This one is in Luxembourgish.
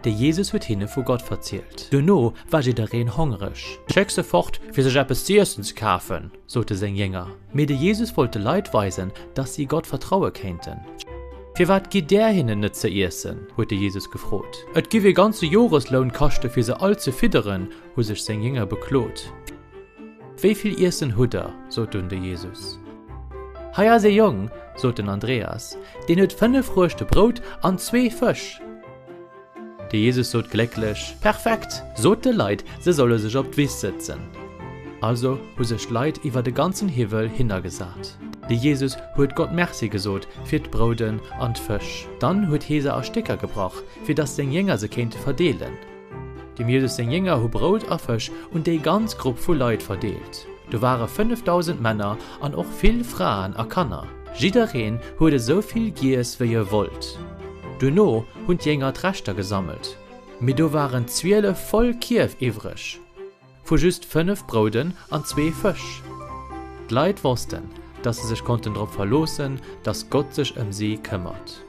De Jesus huet hinne vu Gott verzielt. Duerno war jiddereen hongreg. Schéck se fort, fir sech eppes z'iessen ze kafen, sote seng Jénger. Mee de Jesus wollt de Leit weisen, datt si Gott vertraue kéinten. Firwat gitt där hinnen net ze iessen? huet de Jesus gefrot. Et giff ee ganze Joresloun kaschte fir se all ze fidderen, hu sech seng Jénger beklot. Wéi vill Iessen hutt der? sot dunn de Jesus. Hei ass ee Jong, sot den Andreas, deen huet 5 Ruechte Brout an zwee Fësch. De Jesus sot glécklech, Perfekt! Sot de Leit, se solle sech op d'Wiss sëtzen. Also hu sech d'Leit iwwer de ganzen Hiwwel hinnergesat. De Jesus huet Gott Merci gesot fir d'Brouden an d'Fësch. Dann huet hie se a Stécker gebrach, fir datt seng Jénger se kéinte verdeelen. Dem Jesus seng Jénger hu Brout a Fësch un déi ganz Grupp vu Leit verdeelt. Do ware 5.000 Männer an och vill Fraen a Kanner. Jiddereen huet esou vill giess, wéi e wollt. Duerno hunn d'Jénger d'Reschter gesammelt, mee do waren 12 voll Kierf iwwreg, vu just 5 Brouden an zwee Fësch. D'Leit wossten, datt se sech konnten drop verloossen, datt Gott sech ëm si këmmert.